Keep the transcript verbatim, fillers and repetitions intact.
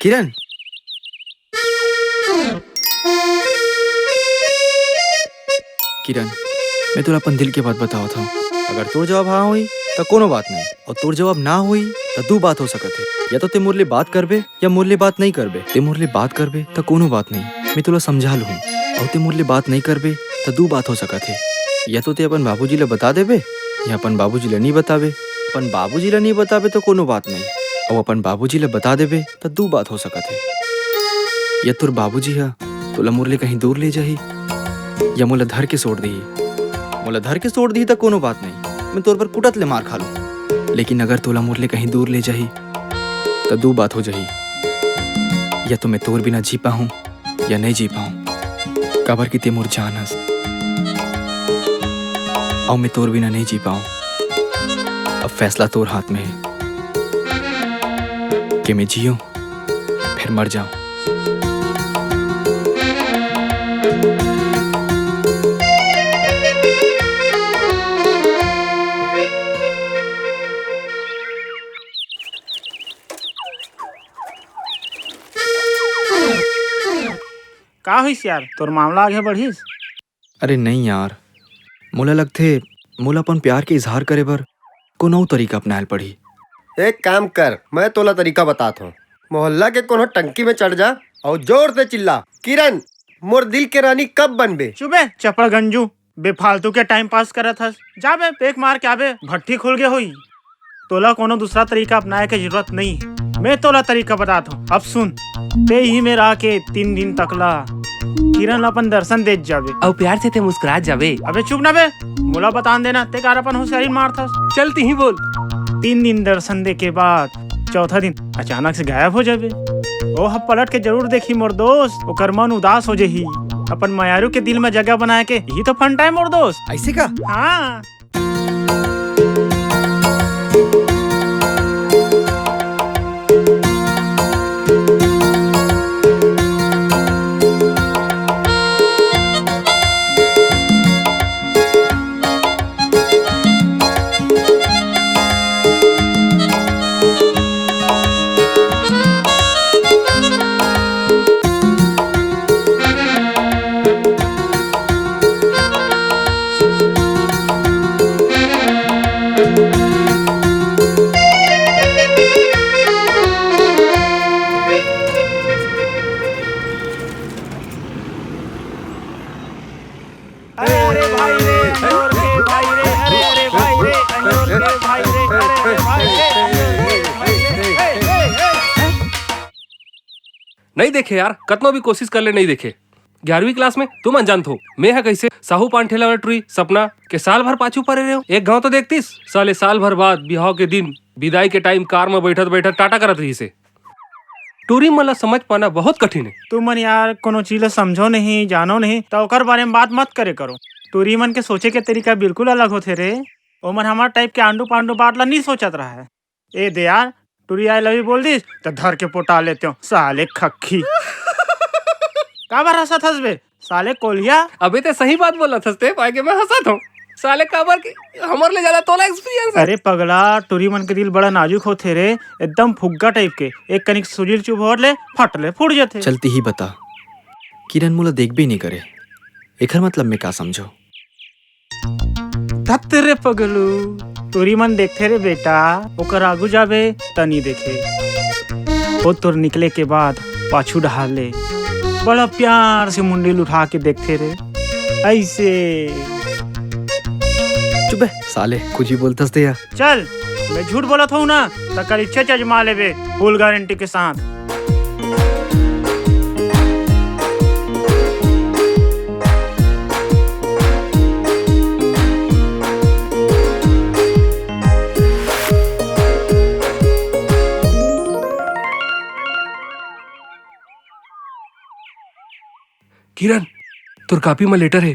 किरण, किरण, मैं तोला अपन दिल के बात बतावत हंव। अगर तोर जवाब हाँ होही, त कोनो बात नहीं, अउ तोर जवाब ना होही, त दू बात हो सकत हे। या तो ते मोर ले बात करबे, या मोर ले बात नहीं करबे। ते मोर ले बात करबे, त कोनो बात नहीं, मैं तोला समझा लूहूं। अउ ते मोर ले बात नहीं करबे, त दू बात हो सकत हे। या तो ते अपन बाबूजी ल बता देबे, या अपन बाबूजी ल नहीं बताबे। अपन बाबूजी ल नहीं बताबे, त कोनो बात नहीं, अउ अपन बाबूजी ल बता देबे, त दू बात हो सकत हे। या तोर बाबूजी ह तोला मोर ले कहीं दूर ले जाही, या मोला धर के सोट दिही। मोला धर के सोट दिही त कोनो बात नहीं, मैं तोर बर कुटत ले मार खा लूं। लेकिन अगर तोला मोर ले कहीं दूर ले जाही, त दू बात हो जाही, या तो मैं तोर बिना जी पाहूं, या नहीं जी पाहूं, काबर कि ते मोर जान हस। अउ मैं तोर बिना नहीं जी पाऊं। अब फैसला तोर हाथ में हे कि मैं जियूं, फिर मर जाऊं। का होइस यार, तोर मामला आगे बढ़िस? अरे नहीं यार, मोला लगथे, मोला अपन प्यार के इजहार करे बर कोनो अउ तरीका अपनाए ल पड़ही। एक काम कर, मैं तोला तरीका बतात हंव। मोहल्ला के कोनो टंकी में चढ़ जा अउ जोर से चिल्ला, "किरण, मोर दिल के रानी कब बनबे?" चुप बे, चपड़ गंजू, बेफालतू के टाइम पास करत हस। जा बे, पेक मार के आबे, भट्ठी खुल गे होही। तोला कोनो दूसरा तरीका अपनाए के जरूरत नहीं हे। मैं तोला तरीका बतात हंव। अब सुन, ते इही मेर आके तीन दिन तक ला किरण ला अपन दर्शन देत जाबे। अउ प्यार से ते मुस्कुरात जाबे। अबे चुप ना बे, मोला बतान देना, ते कार अपन होशियारी मारथस। चल तिही बोल। तीन दिन दर्शन दे के बाद चौथा दिन अचानक से गायब हो जाबे। ओह पलट के जरूर देखी मोर दोस्त, ओकर मन उदास हो जही। अपन मयारू के दिल में जगह बनाए के यही तो फंडा हे मोर दोस्त। ऐसे का? हाँ। अरे, अरे भाई रे, अंजोर के भाई रे, अरे, अरे भाई रे, अंजोर के भाई रे, अरे, अरे भाई रे, अंजोर के भाई रे, ए, ए, ए, ए। नहीं देखे यार, कतनो भी कोशिश कर ले, नहीं देखे। ग्यारहवीं क्लास में तुमन जानथो, मैं ह कइसे साहू पान ठेला वाला टुरी सपना के साल भर पाछू परे रहेंव। एक घांव तो देखतिस, साले साल भर बाद बिहाव के दिन बिदाई के टाइम कार में बैठत बैठत टाटा करत रहिस हे। टूरी मन ला समझ पाना बहुत कठिन हे। तुमन यार कोनो चीज ला समझो नहीं, जानो नहीं, त ओकर बारे में बात मत करे करो। टूरी मन के सोचे के तरीका बिल्कुल अलग होथे रे। ओमन हमर टाइप के आंडू पांडू बात ला नहीं सोचत रहा है। ए दे यार, टूरी I love you बोल दिस, त धर के पोटा लेतेंव, साले खक्खी। काबर हंसत हस बे, साले कोलिया? अबे ते सही बात बोलत हस, ते पाए के मैं हंसत हंव। साले काबर के हमर ले ज्यादा तोला experience हे। अरे पगला, टूरी मन के दिल बड़ा नाजुक होथे रे, एकदम फुग्गा टाइप के। एक कनिक सुजिल चुभ होर ले, फट ले फूट जथे। चल तिही बता, किरण मोला देखबे नहीं करे, एखर मतलब मैं का समझों? धत रे पगलू, टूरी मन देखथे रे बेटा, ओकर आगू जाबे त नी देखे। ओ तोर निकले के बाद पाछू डहार ले बड़ा प्यार से मुंडी ल उठा के देखथे रे, ऐसे। चुप बे साले, कुछ भी बोलथस ते यार। चल, मैं झूठ बोलत हंव ना, त कल इच्छे च अजमा लेबे, full guarantee के साथ। किरण, तोर कॉपी म letter हे।